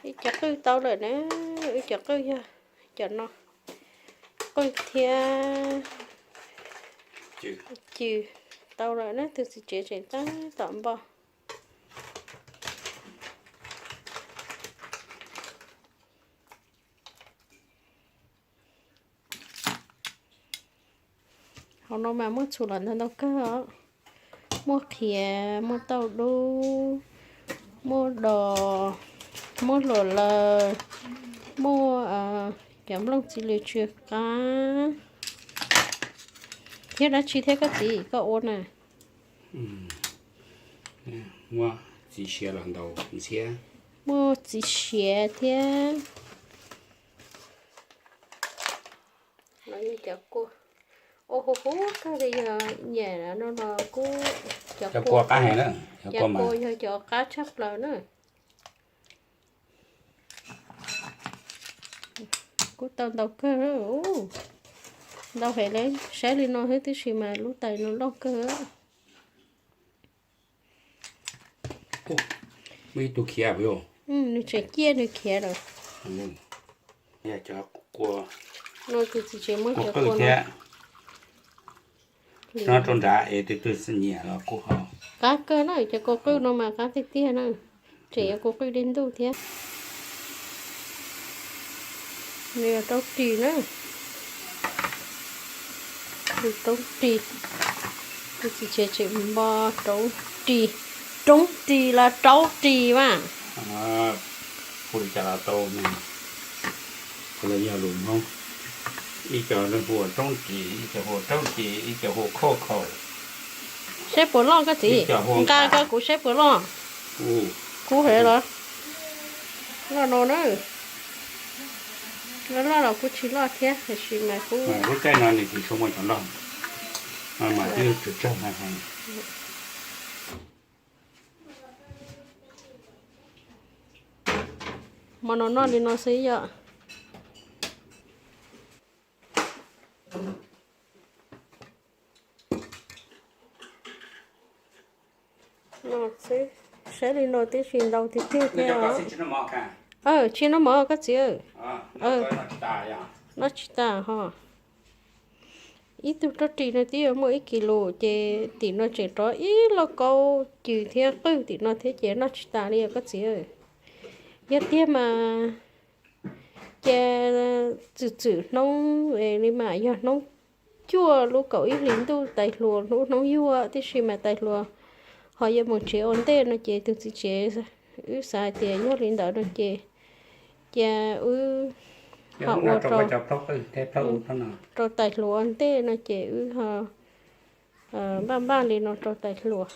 Ib cov qwj tau lawm na, ib cov qwj yog cov no, qwj thiab cw tau lawm na, tus txiv tsev tseem tab tom npog. Hauv no mas muaj txhuv los ntau ntau kawg os. Muaj qhiav, muaj tauj dub, muaj dos, muaj hluas laws, muaj cov nplooj txiv lws tsw qab, thiab dab tsi thiab koj txiv koj ua na? Muaj txiv siav los ntaus ntxhiab. Muaj txiv siav thiab. Cov kua, ua huv huv kawg li, yog nyiam no los kuj, cov kua qab heev na, cov kua yog cov qab tshaj plaws na. Kuj tau ntau kawg, ntau heev li, saib li no xwb tib si mas lub tais no loj kawg. Muaj ib tug khiav, nws tseem ciaj nws khiav lawm. Yog cov kua, no tus txiv tsev muab cov kua no thiab. No rau nrad es tus twg nyiam los kuj ho. Qab kawg na, cov kua qwj no mas qab tiag tiag na. Tseem yuav kua qwj dej ntuj thiab. Nws yog rau ris na. Rau ris. Tus txiv tsev tseem npo rau ris. Rau ris los rau ris mas. Hu li cas los tau, qhov no yog lus Hmoob. Ib co hu ua rau ris, ib co hu ua rau ris, ib co hu ua khauj khaum. Saib puas loj koj txiv, nqa koj kuv saib puas loj. Kuv heev los? Loj no na. Loj loj los kuj tsis loj thiab, tiam sis mas kuj, lub caij no nws tsis tshua muaj cov loj, mas twb tsawg tsawg heev. Hmo no noj li no xwb yom. No xwb, saib li no tib si ntau tiag tiag thiab os. Tsis noj mov koj txiv. Noj tsis tas ho. Ib tug rau ris no twb yuav muaj ib kis lus ces tim no tseem rov ib lauj kaub cw thiab qwj tim no thiab ces noj tsis tas li os koj txiv. Yog tiag mas ces txwm txwm hnub li mas yog hnub cuaj lub kaum ib hlis ntuj tais hluas lub hnub yuag tib si mas tais hluas ho yuav mus tsev ua ntej no ces tus txiv tsev, wb xav hais tias yog li ntawd no ces, ces wb ho ua rau tais hluas ua ntej no ces wb ho npaj npaj li no rau tais hluas.